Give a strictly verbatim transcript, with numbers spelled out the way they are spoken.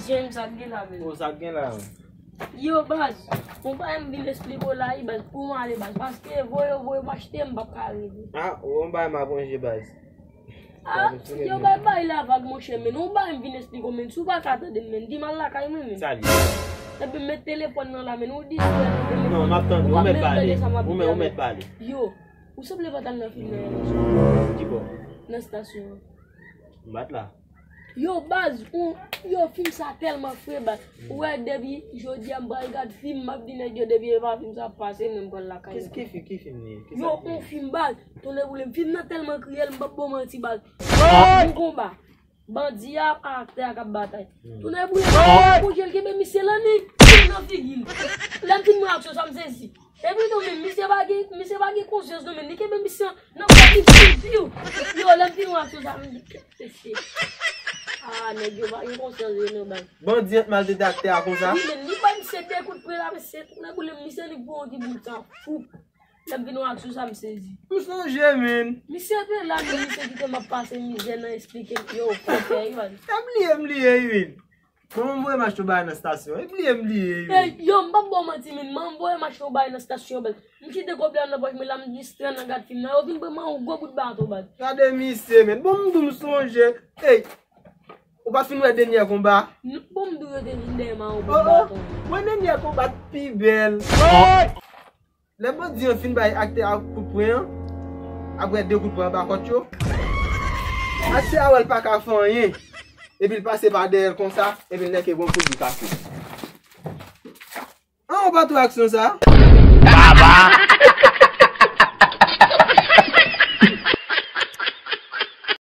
James, sa k gen la menm? Oh, sa k gen la menm? Yo, baz, ou pa m vin esplike w la, wi, baz, pou m ale, baz, paske voye, voye m achte, m p ap ka rete. Ah, ou yon bagay m ap ronje, baz. Ah, yo, bay, bay la vag, monchè, men ou bay m vin esplike w, men si w pa ka tande m, men di m al lakay mwen, men. Sa li? Epi met telefòn nan la, men ou distrè, men. Non, m ap tande, ou mèt pale. Ou mèt, ou mèt pale. Yo, ou sanble pa t al nan fim nan yè swa. Ki bò? Nan estasyon an. M pa t la. Yo, baz, ou, yo, fim sa tèlman fre, baz. Ou wè, depi jodi a m pral gad fim, m ap di nèg yo, depi e pa fim sa ap pase, mwen m pral lakay mwen. Ki, ki fi-, ki fim li ye? Yo, yon fim, baz. Tonnè boule m, fim nan tèlman kriyèl, m p ap ba w manti, baz. Yon konba. Bandi a ak aktè a k ap batay. Tonnè boule m, baz, kote l kenbe misye lan, li tire nan figi l. Lè m fin wè aksyon sa, m sezi. Epi tou, men, misye pa gen, misye pa gen konsyans, non, men, li kenbe misye nan kò, li fouti yo. Yo, lè m fin wè aksyon sa, m di, kèt mesye. Ah, nèg yo pa gen konsyans vre, non, baz. Bandi an t maltrete aktè a konsa? Wi, men, li bay misye de kout pwen la, mesye, tonnè boule m, misye li pran yon ti boul san fou. Lè m fin wè aksyon sa, m sezi. M sonje, men. Misye te la, men, misye kite m ap pase mizè nan esplike m. Yo, fòkè, wi, baz. M bliye, m bliye, wi, men. Kòman m voye m achte yon bagay nan estasyon? E bliye m bliye, wi. Ey, yo, m p ap ba w manti, men, m voye m achte yon bagay nan estasyon, baz. M kite kòb la nan pòch mwen la, m distrè nan gad fim nan. Yo vin pran m yon gwo bout baton, baz. Gade misye, men. Bon, m di w m sonje. Ey, ou pa t fin wè dènyè konba? N-, bon, m di w yo te vin dèyè m a yon bout baton. Mwen, dènyè konba t pi bèl. Lè bandi an fin bay aktè a kout pwen an, apre de kout pwen anba kòt yo, aktè a wè l pa ka fè anyen. Epi l pase pa dèyè l konsa, epi l nèke bon kout di kase. An, ou pa twò aksyon sa? Baba!